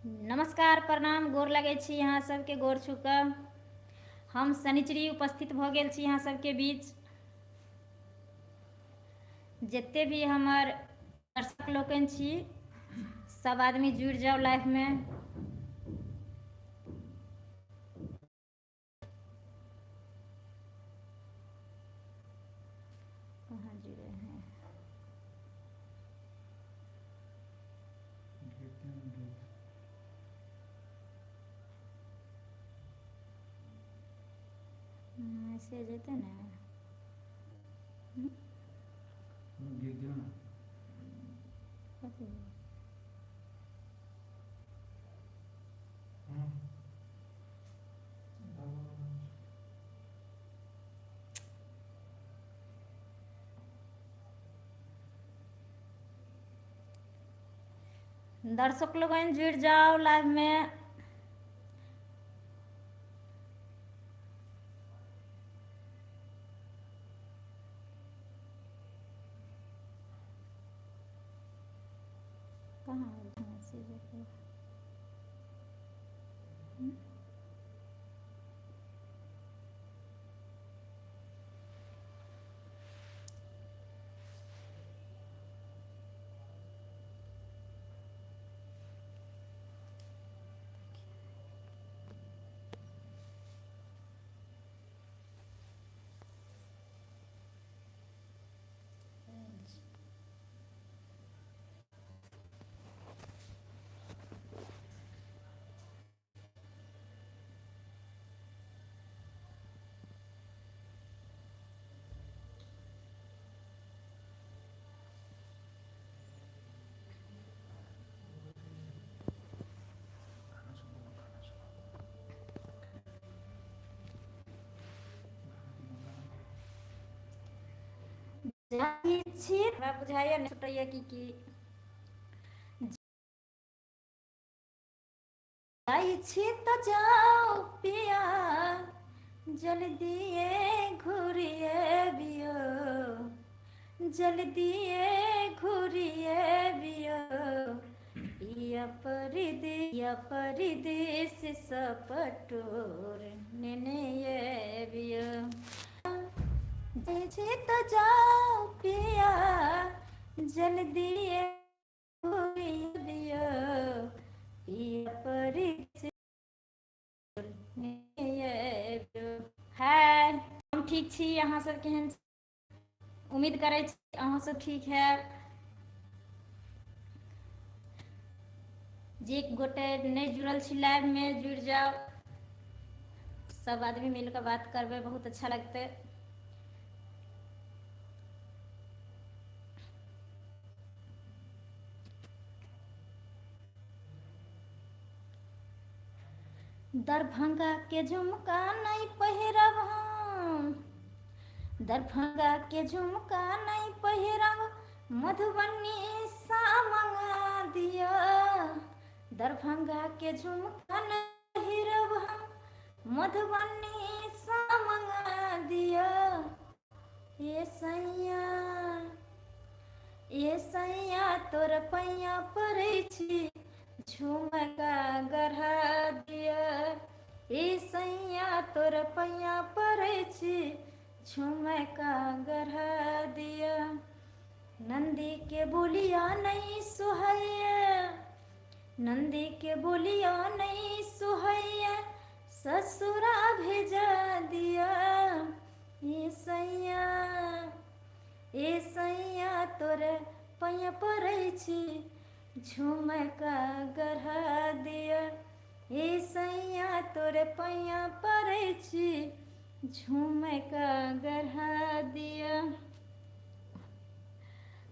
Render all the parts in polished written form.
नमस्कार प्रणाम गोर लगै छी अहाँ सबके गोर छू कऽ हम शनिचरी उपस्थित भऽ गेल छी अहाँ सबके बीच। जते भी हमर दर्शक लोकनि छी सब आदमी जुड़ि जाउ लाइवमे। कहाँ जुड़े हैं? मैसेज एतै ने। गीत दियौ ने। कथी? दर्शक लोगन जुड़ि जाउ लाइव में। कहाँ मैसेज? जाइ छी, हमरा बुझाइए नहि छुटैए की की। जाइ छी तऽ जाउ पिया, जल्दिए घुरिए बियो, जल्दिए घुरिए बियो। पिया परदेश परदेश सपटोर नेने अबियो। जाइ छी तऽ जाउ पिया, जल्दिए घुरिए बियो, पिया परदेश। हाय, हम ठीक छी, अहाँ सब केहन? उम्मीद करै छी अहाँ सब ठीक है। जे गोटे नहि जुड़ल छी लाइव में जुड़ि जाउ, सब आदमी मिल कऽ बात करबै, बहुत अच्छा लगतै। दरभंगा के झुमका नहीं पहिरब हम, दरभंगा के झुमका नहीं पहिरब, मधुबनी सा मंगा दिया। दरभंगा के झुमका नहीं पहिरब हम, मधुबनी सा मंगा दिया। ए सैया, ए सैया, तोर पैया पड़ै छी, झुमका गढ़ा दिया। ए सैया, तोर पैया पड़ै छी, झुमका गढ़ा दिया। नंदी के बोलिया नहीं सोहैया, नंदी के बोलिया नहीं सोहैया, ससुरा भेजा दिया। ए सैया, ए सैया, तोर पैया पड़ै छी, झुमका गढ़ा दिया। ए सैया, तोर पैया पड़ै छी, झुमका गढ़ा दिया।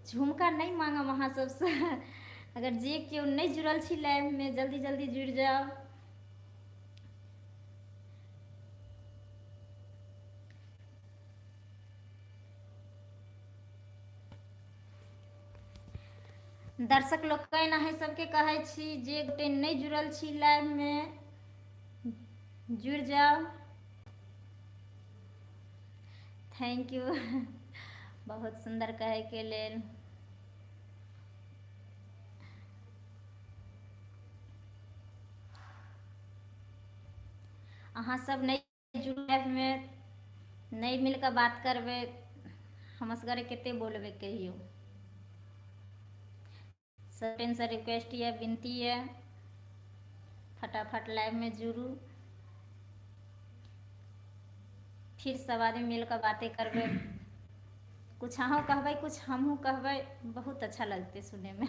झुमका नहि मांगब अहाँ सबसँ। अगर जे केओ नहि जुड़ल छी लाइवमे, जल्दी जल्दी जुड़ि जाउ। दर्शक लोकनि, अहाँ सबके कहै छी, जे गोटे नहि जुड़ल छी लाइवमे, जुड़ि जाउ। Thank you, बहुत सुन्दर कहैके लेल। अहाँ सब नहि जुड़ू लाइवमे, नहि मिल कऽ बात करबै, हम असगरे कते बोलबै कहियौ। सबसँ रिक्वेस्ट यऽ, विनती यऽ, फटाफट लाइवमे जुड़ू, फिर सब आदमी मिल कऽ बातें करबै। कुछ अहूँ कहबै, कुछ हमहूँ कहबै, बहुत अच्छा लगतै सुनैमे।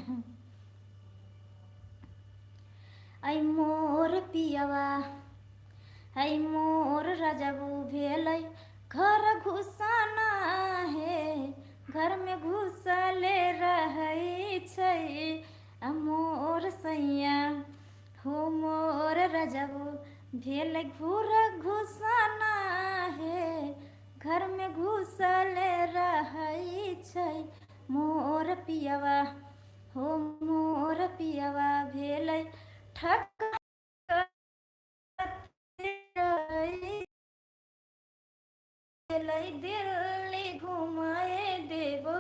ऐ मोर पियवा, है मोर रजबू भेलै घर घुसाना हे, घरमे घुसले रहै छै। आ मोर सैया हो मोर रजबू भेलै घूर घुसाना हे, घरमे घुसले रहै छै। मोर पियवा हो मोर पियवा भेलै ठक दिल्ली घुमाए देबो,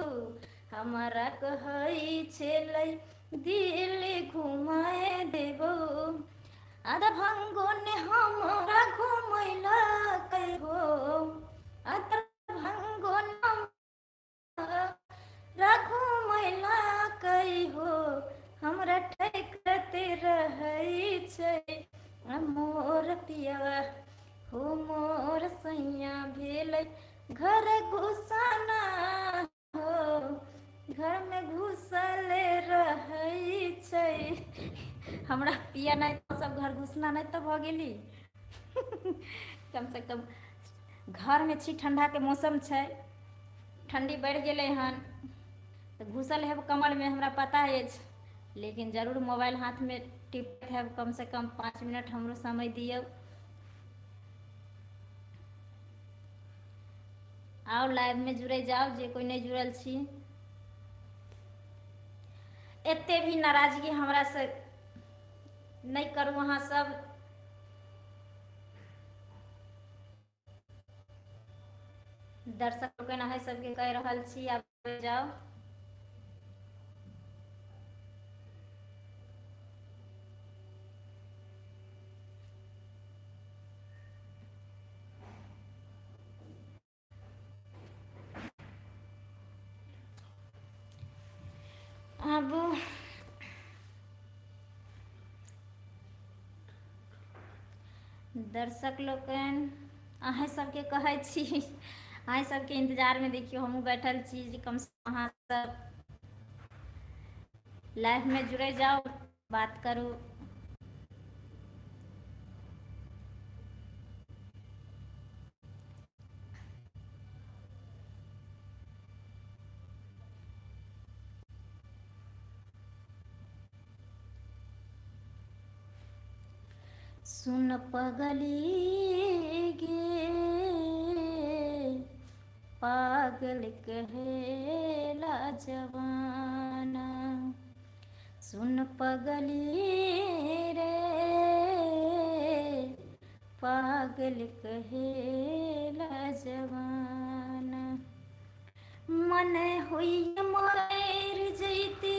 हमरा कहै छलै दिल्ली घुमाए देबो। आ दरभंगो ने हमरा घुमैलकै हो, आ दरभंगो ने हमरा घुमैलकै हो, हमरा ठकते रहै छै। आ मोर पियवा हो मोर सैया भेलै घर घुसाना हो, घरमे घुसल रहै छै। हमरा पिया नहि तऽ सब घर घुसना नहि तऽ भऽ गेली। कमसँ कम घरमे छी, ठण्डाके मौसम छै, ठण्डी बढ़ि गेलै हन तऽ घुसल हेब कमलमे, हमरा पता अछि, लेकिन जरूर मोबाइल हाथमे टिपैत हेब। कमसँ कम 5 मिनट हमरो समय दियौ। आउ लाइवमे जुड़ै जाउ, जे कोइ नहि जुड़ल छी। एते भी नाराजगी हमरासँ नहि करू अहाँ सब। दर्शक लोकनि अहाँ सबके कहि रहल छी, आब जाउ। आब दर्शक लोकनि अहाँ सबके कहै छी, अहाँ सबके इंतजारमे देखियौ हमहूँ बैठल छी जे कमसँ कम अहाँ सब लाइवमे जुड़ै जाउ, बात करू। सुन पगली गे पागल कहेला जवाना, सुन पगली रे पागल कहेला जवाना। मन होई मर जैती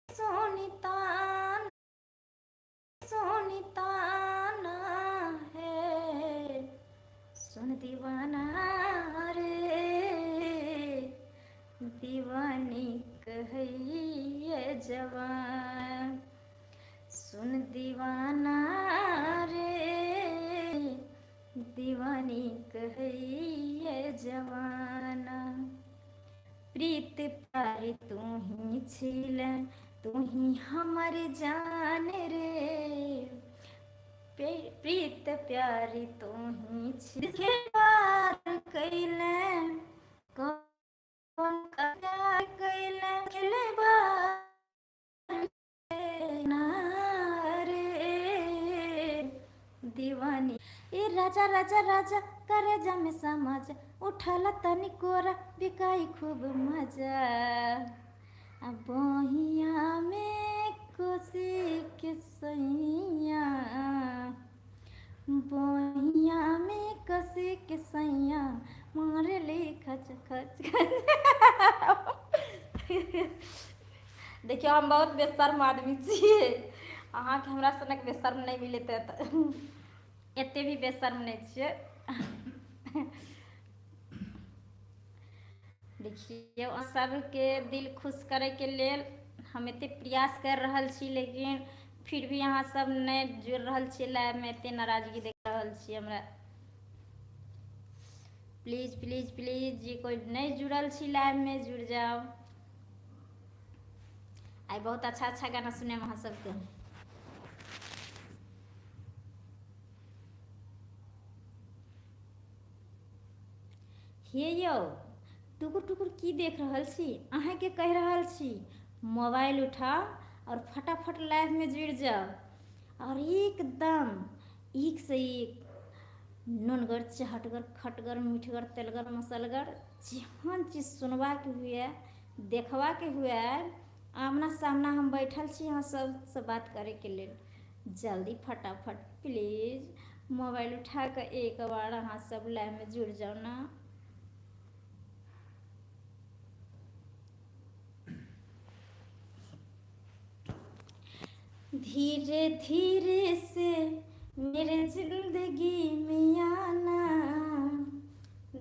सोनितान सोनिताना है, सुन दीवाना रे दीवानी कहैये जवान, सुन दीवाना रे दीवानी कहैये जवाना। प्रीत प्यार तू ही छिल, तू ही हमर जान रे, प्रीत प्यारी तू ही छिल, कैले कौन प्यार कैले खेलबा रे दीवानी। ए राजा राजा राजा करे जमे समझ, उठल तनी कोरा बिकाई खूब मजा। आ बहिया में कोसी के सैया, बहिया में कसी के सैया मार ले खच खच। देखियौ हम बहुत बेशर्म आदमी छियै, अहाँके हमरा सनक बेशर्म नहि मिलैत तऽ। एते भी बेशर्म नहि छियै। देखियौ, सबके दिल खुश करैके लेल हम एते प्रयास कर रहल छी, लेकिन फिर भी अहाँ सब नहि जुड़ि रहल छियै लाइवमे। एते नाराजगी देख रहल छी हमरा। प्लीज प्लीज प्लीज, जे कोइ नहि जुड़ल छी लाइवमे, जुड़ि जाउ। आइ बहुत अच्छा अच्छा गाना सुनेम अहाँ सबके। हे यौ, टुकुर टुकुर की देख रहल छी? अहाँके कहि रहल छी, मोबाइल उठाउ और फटाफट लाइवमे जुड़ि जाउ और एकदम एक से एक नुनगर, चहटगर, खटगर, मीठगर, तेलगर, मसलगर जेहन चीज सुनबाके हुए, देखबाके हुए, आमना सामना हम बैठल छी अहाँ सबसँ बात करैके लेल। जल्दी फटाफट प्लीज मोबाइल उठा कऽ एक बार अहाँ सब लाइवमे जुड़ि जाउ ने। धीरे धीरे से मेरे जिंदगी में आना,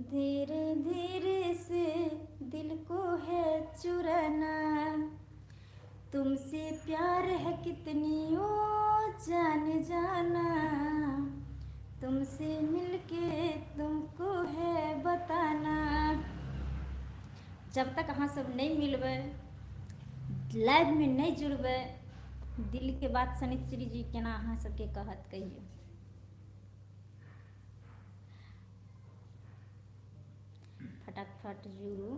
धीरे धीरे से दिल को है चुराना, तुमसे प्यार है कितनी ओ जान जाना, तुमसे मिलके तुमको है बताना। जब तक अहाँ सब नहि मिलबै, लाइवमे नहि जुड़बै, दिलके बात सनिचरी जी केना अहाँ सबके कहत, कहियौ। फटाफट जुड़ू।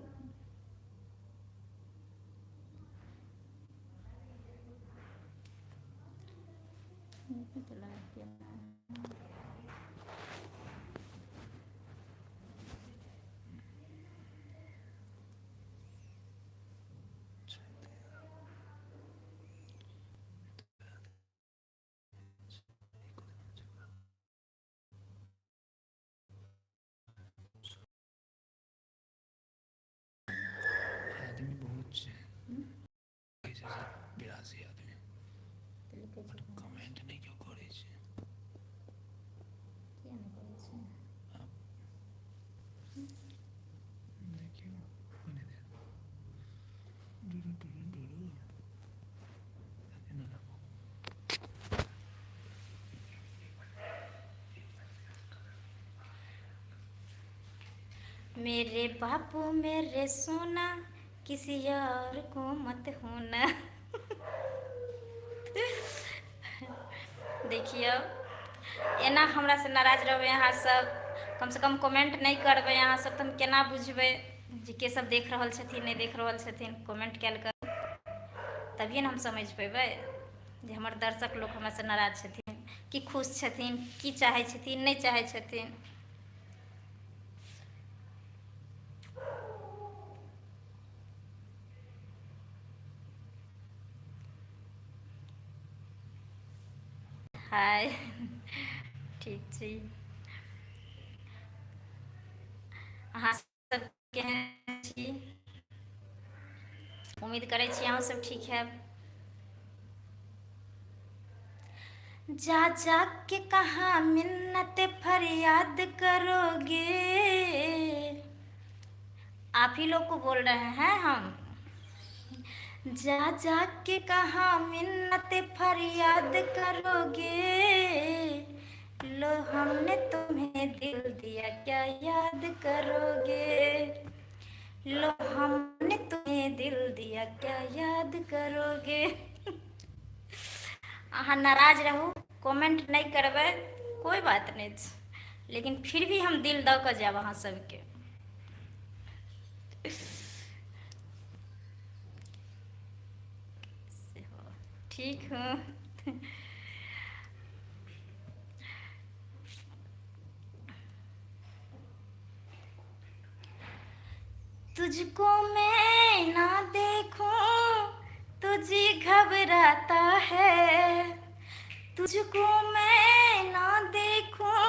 आदमी बहुत छै, 82 आदमी, कमेंट नहि केओ करै छै। किया नहि करै छै? देखियौ कनी देर। डुरु डुरु डुरु एना राखू। मेरे बापू मेरे सोना, किसी और को मत होना। देखियौ, एना हमरासँ नाराज रहबै अहाँ सब, कमसँ कम कमेंट नहि करबै अहाँ सब, तऽ हम केना बुझबै जे के सब देख रहल छथिन, नहि देख रहल छथिन? कमेंट कयल करू, तभिए ने हम समझि पेबै जे हमर दर्शक लोक हमरासँ नाराज छथिन कि खुश छथिन, की चाहै छथिन, नहि चाहै छथिन। हाय, ठीक छी। अहाँ सब केहन छी? उम्मीद करै छी अहाँ सब ठीक हैब। जा जा के कहाँ मिन्नत फरियाद करोगे? आप ही लोग को बोल रहे हैं हम। जा जा के कहाँ मिन्नत फरियाद करोगे? लो हमने तुम्हें दिल दिया, क्या याद करोगे? लो हमने तुम्हें दिल दिया, क्या याद करोगे? अहाँ नाराज रहू, कमेंट नहि करबै, कोइ बात नहि छै, लेकिन फिर भी हम दिल दऽ कऽ जायब अहाँ सबके। ठीक हूँ। तुझको मैं ना देखूं तुझे घबराता है, तुझको मैं ना देखूं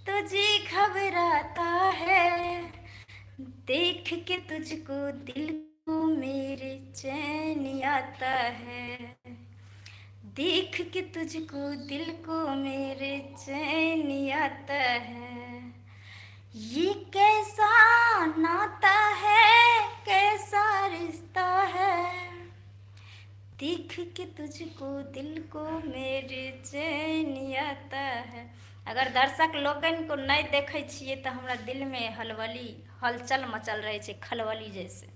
तुझे घबराता है, देख के तुझको दिल को मेरे चैन आता है, देख के तुझको दिल को मेरे चैन आता है, ये कैसा नाता है, कैसा रिश्ता है, देख के तुझको दिल को मेरे चैन आता है। अगर दर्शक लोगन को नहि देखै छियै तऽ हमरा दिलमे हलवली हलचल मचल रहै छै, खलबली जैसे।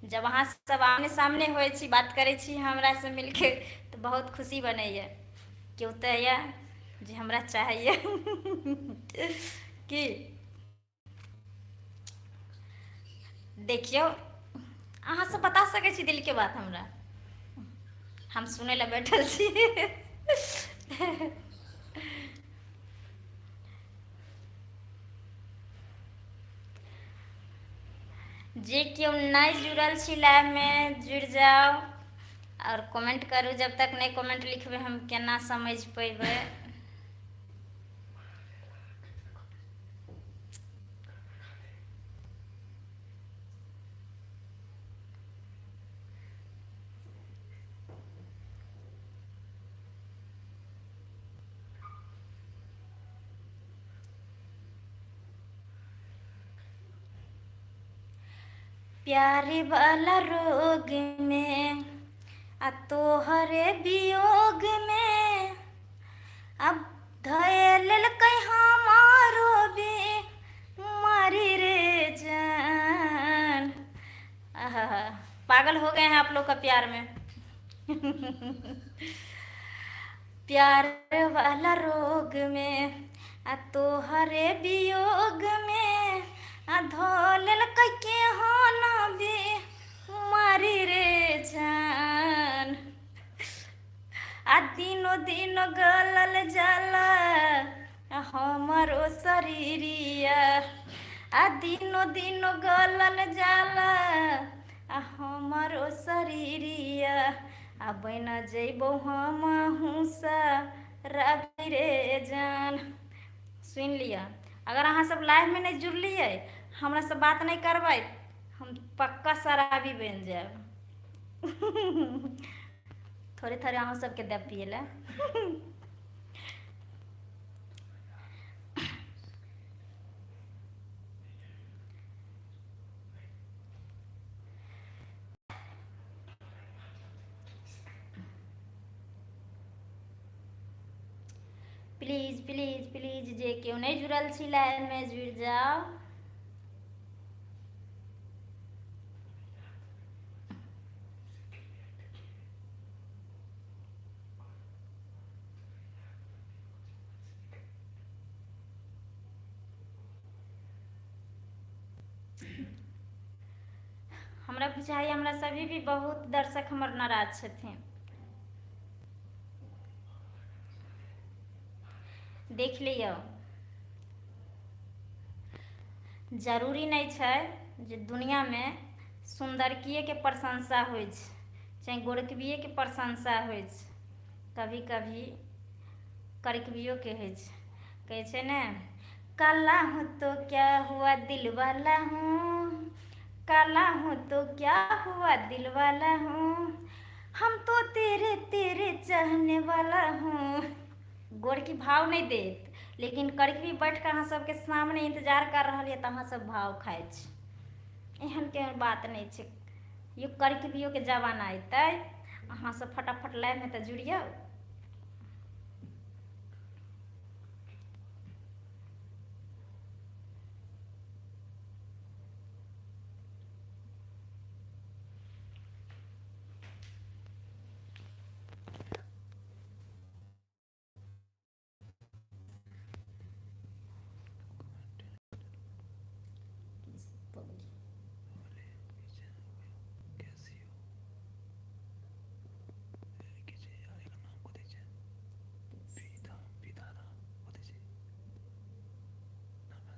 जब अहाँ सब आमने सामने होइ छी, बात करै छी हमरासँ मिलके, तऽ बहुत खुशी बनैया। केओ तऽ यऽ जे हमरा चाहैया की। देखियौ, अहाँ सब बता सकै छी दिलके बात हमरा, हम सुनै लए बैठल छी। जे केओ नहि जुड़ल छी लाइवमे, जुड़ि जाउ आओर कमेंट करू। जब तक नहि कमेंट लिखबै, हम केना समझि पेबै? प्यारे वाला रोग में आ तोहरे वियोग में अब धय लेलकै हमारो बे मारी रे जान। आहा, पागल हो गए हैं आप लोग का प्यार में। प्यार वाला रोग में आ तोहरे वियोग में आ धो लेलकै के होना बे मारी रे जान। आ दिनो दिन गलल जाला हमरो शरीरिया, आ दिनो दिन गलल जाला आ हमरो शरीरिया, आ बन जइबो हम हुसा रवि रे जान। सुनि लिअ, अगर अहाँ सब लाइवमे नहि जुड़लियै, हमरासँ बात नहि करबै, हम पक्का शराबी बनि जायब। थोड़े थोड़े अहाँ सबके देब पियै लए। प्लीज प्लीज प्लीज, जे केओ नहि जुड़ल छी लाइवमे, जुड़ि जाउ। हमरा बुझाइए हमरा सभी भी बहुत दर्शक हमर नाराज छथिन। देख लियौ, जरूरी नहि छै जे दुनियामे सुन्दरकिएके प्रशंसा होइ छै, चाहे गोरकबिएके प्रशंसा होइ छै, कभी कभी करकबियोके होइ छै। कहै छै ने, काला हूँ तो क्या हुआ दिल वाला हूँ, काला हूँ तो क्या हुआ दिल वाला हूँ, हम तो तेरे तेरे चाहने वाला हूँ। गोरकी भाव नहि देत, लेकिन करकबी बैठ कऽ अहाँ सबके सामने इंतजार कर रहल यऽ तऽ अहाँ सब भाव खाइ छी। एहन केहन बात नहि छै। यो करकबियोके जमाना अयतै, अहाँ सब फटाफट लाइवमे तऽ जुड़ियौ। कैसी हो? की छै यार, एकर नाम कथी छै? विधा विधाना कथी छै नाम?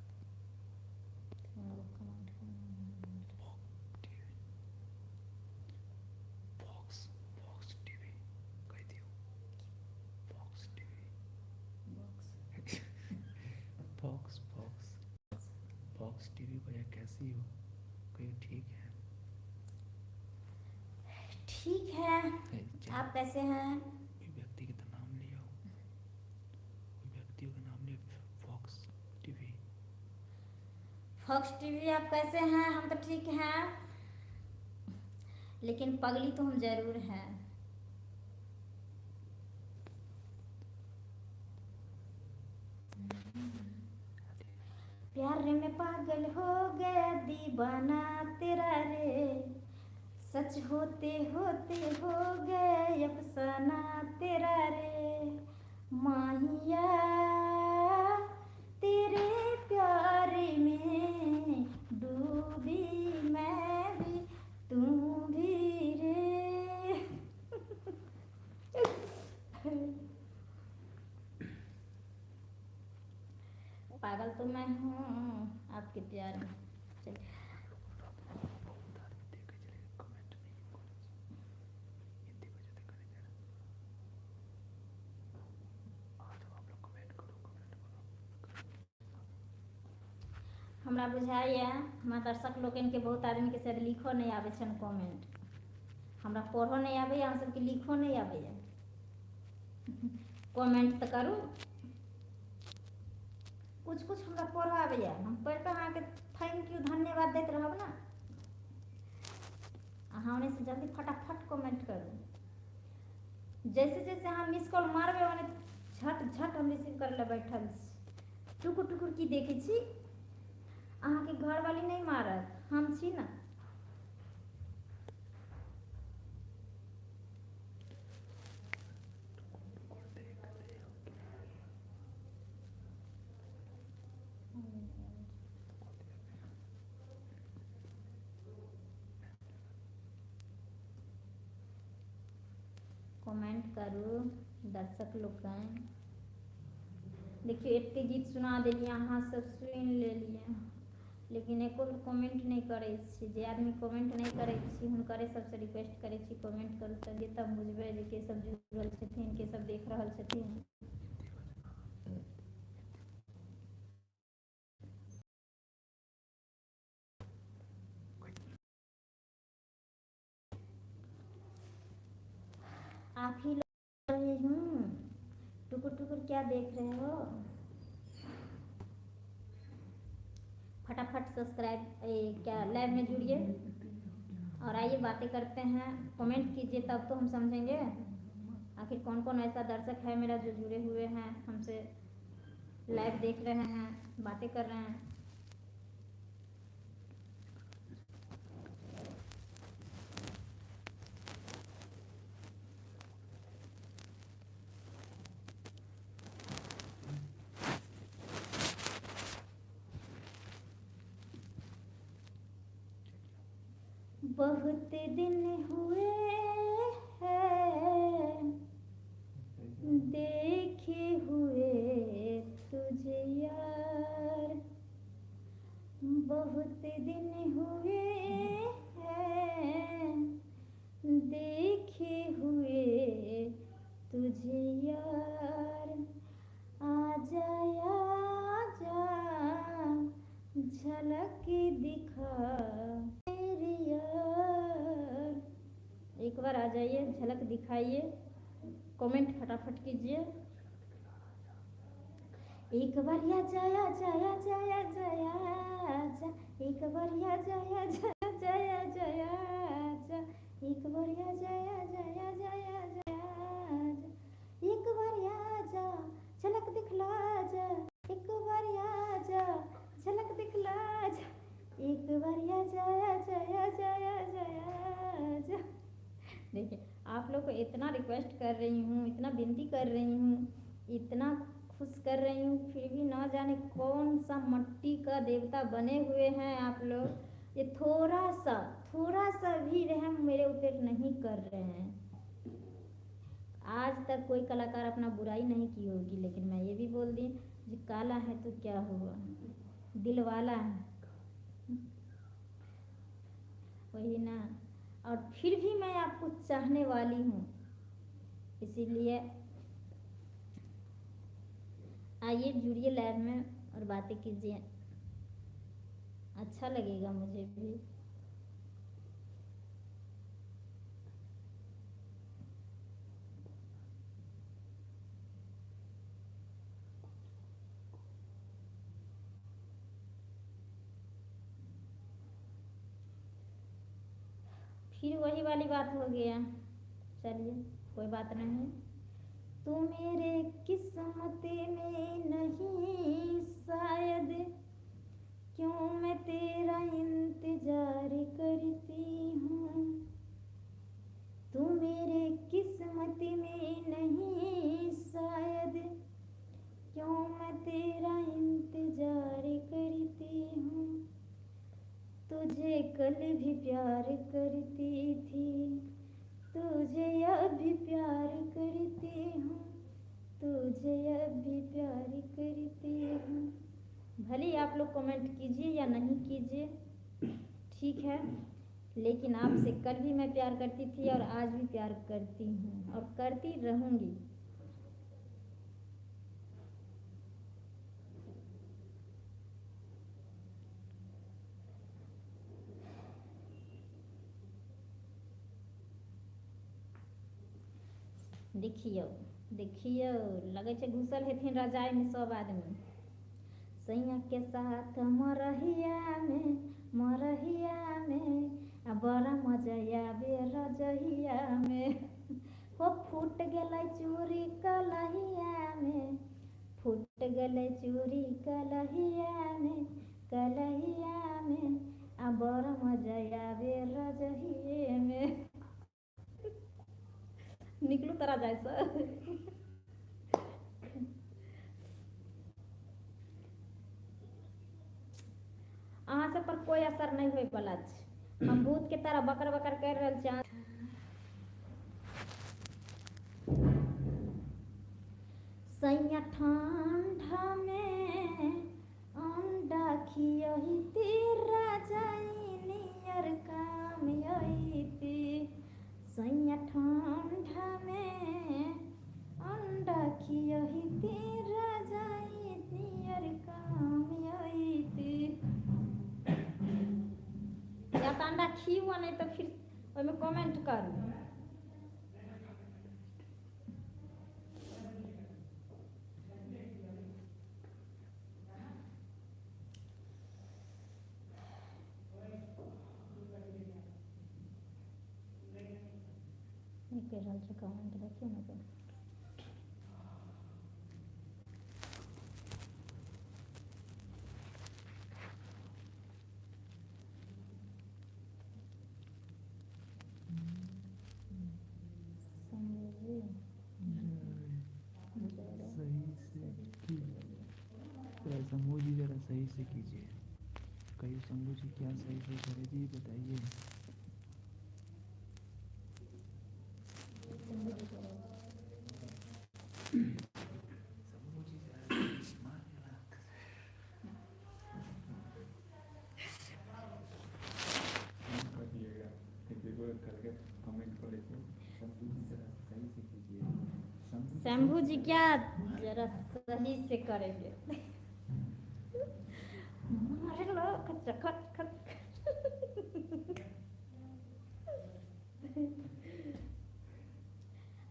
फॉक्स फॉक्स टीवी कहि दियौ, fox TV, fox fox fox TV. भैया कैसी हो? कहियो ठीक है। ठीक है। आप कैसे हैं? फॉक्स टीवी, आप कैसे हैं? हम तो ठीक हैं, लेकिन पगली तो हम जरूर हैं। प्यार में पागल हो गया दीवाना तेरा रे, सच होते होते हो गए अफसाना तेरा रे, माहिया तेरे प्यार में डूबी मैं भी तू भी रे। पागल तो मैं हूँ आपके प्यार में। चलिए। बहुत आदमी देखै छै लेकिन कमेंट नहि करै छै। हिंदी बजतै कनी देर। आ जाओ आप लोग, कमेंट करो, कमेंट करो। हमरा बुझाइए हमरा दर्शक लोकनिके बहुत आदमीके शायद लिखो नहि आबै छनि कमेंट। हमरा पढ़ो नहि आबैए, अहाँ सबके लिखो नहि आबैए। कमेंट तऽ करू। कुछ कुछ हमरा पढ़ऽ आबैए, हम पढ़ि कऽ अहाँके thank you धन्यवाद दैत रहब ने। अहाँ ओन्नेसँ जल्दी फटाफट कमेंट करू। जैसे जैसे अहाँ मिस कॉल मारबै, ओने झट झट हम रिसीव करै लए बैठल छी। टुकुर टुकुर की देखै छी? अहाँके घरवाली नहि मारत, हम छी ने। टुकुर देख रहे हो क्या? खोल दिया फिर। कमेंट करू दर्शक लोकनि। देखियौ, एते गीत सुना देलियै, अहाँ सब सुनि लेलियै, लेकिन एको बेर कमेंट नहि करै छी। जे आदमी कमेंट नहि करै छी, हुनकरे सबसँ रिक्वेस्ट करै छी, कमेंट करू तभिए तब बुझबै जे के सब जुड़ल छथिन, के सब देख रहल छथिन। हिंदी बजना, हिंदी। आप ही लोग हूँ, टुकुर टुकुर क्या देख रहे हो? फटाफट सब्सक्राइब क्या लाइव में जुड़िए और आइए बातें करते हैं। कमेंट कीजिए तब तो हम समझेंगे आखिर कौन कौन ऐसा दर्शक है मेरा जो जुड़े हुए हैं, हमसे लाइव देख रहे हैं, बातें कर रहे हैं। बहुत दिन हुए हैं देखे हुए तुझे यार, बहुत दिन हुए हैं देखे हुए तुझे यार, आजा आजा झलक दिखा मेरे यार। एक बार आ जाइए, झलक दिखाइए, कमेंट फटाफट कीजिए। एक बार या जाया जाया जाया जाया जा, एक बार या जाया जाया जाया जाया जा, एक बार या जाया जाया जाया जाया जा, एक बार या जा झलक दिखला जा, एक बार या जा झलक दिखला जा, एक बार या जाया जाया जाया जाया जा। देखिए, आप लोग को इतना रिक्वेस्ट कर रही हूँ, इतना विनती कर रही हूँ, इतना खुश कर रही हूँ, फिर भी ना जाने कौन सा मट्टी का देवता बने हुए हैं आप लोग। ये थोड़ा सा भी रहम मेरे ऊपर नहीं कर रहे हैं। आज तक कोई कलाकार अपना बुराई नहीं की होगी, लेकिन मैं ये भी बोल दी जो काला है तो क्या हुआ, दिल वाला है, वही ना। और फिर भी मैं आपको चाहने वाली हूँ, इसीलिए आइए जुड़िए लाइव में और बातें कीजिए, अच्छा लगेगा मुझे भी। फिर वही वाली बात हो गया। चलिए कोई बात नहीं। तू मेरे किस्मत में नहीं शायद, क्यों मैं तेरा इंतजार करती हूँ। तू मेरे किस्मत में नहीं शायद, क्यों मैं तेरा इंतजार करती हूँ। तुझे कल भी प्यार करती थी, तुझे अभी प्यार करती हूँ, तुझे अभी प्यार करती हूँ। भले ही आप लोग कमेंट कीजिए या नहीं कीजिए, ठीक है, लेकिन आपसे कल भी मैं प्यार करती थी और आज भी प्यार करती हूँ और करती रहूँगी। देखियौ देखियौ, लगै छै घुसल हेथिन रजाइमे सब आदमी। सैया के साथ मरहिया में आ बड़ा मजा आबे रजहिया में। हो फूट गेलै चूड़ी कलहिया में, फूट गेलै चूड़ी कलहिया में आ बड़ा मजा आबे रजहिये में। निकलू तोरा जाइसँ। अहाँ सब पर कोई असर नहीं होय वाला छै। हम भूत के तरह बकर बकर कर रहल छी। सैया ठंडा में अंडा खियहिती, रजाई नियर काम अइती। सैया ठंडा में अंडा खियहिती, रजाई नियर काम अइती। या तऽ अंडा खियौ, नहीं तो फिर ओहिमे कमेंट करू। नहि करि रहल छै कमेंट, देखियौ ने तऽ। शंभू जी जरा सही से कीजिए जरा, शंभू जी जरा सही से कीजिए। कहिए शंभू जी क्या सही से करे जी, बताइए। शंभू जी करो। शंभू जी जरा मार करिएगा, देखो करके कमेंट कर लेते। शंभू जी जरा सही से कीजिए। शंभू जी शंभू जी क्या जरा सही से करेंगे। मारे लो खच खच खच।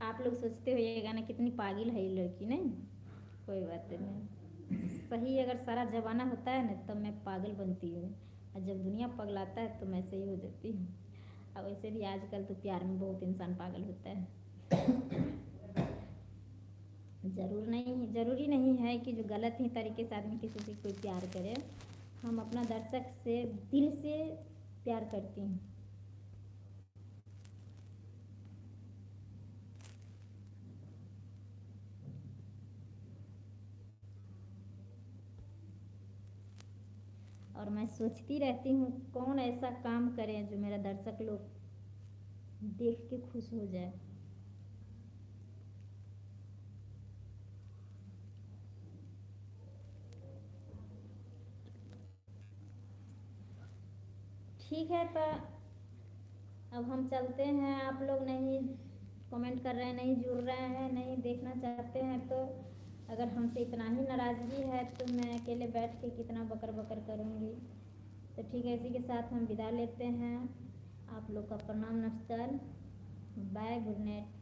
आप लोग सोचते हो ये गाना कितनी पागल है ये लड़की, नहीं कोई बात नहीं। सही अगर सारा जमाना होता है ना तब मैं पागल बनती हूँ, और जब दुनिया पगलाता है तो मैं सही हो जाती हूँ। और वैसे भी आजकल तो प्यार में बहुत इंसान पागल होता है। जरूरी नहीं है कि जो गलत ही तरीके से आदमी किसी से कोई प्यार करे। हम अपना दर्शक से दिल से प्यार करती हूँ। और मैं सोचती रहती हूँ कौन ऐसा काम करे जो मेरा दर्शक लोग देख के खुश हो जाए। ठीक है, तो अब हम चलते हैं। आप लोग नहीं कमेंट कर रहे हैं, नहीं जुड़ रहे हैं, नहीं देखना चाहते हैं, तो अगर हमसे इतना ही नाराज़गी है तो मैं अकेले बैठ के कितना बकर बकर करूँगी। तो ठीक है, इसी के साथ हम विदा लेते हैं। आप लोग का प्रणाम, नमस्कार, बाय, गुड नाइट।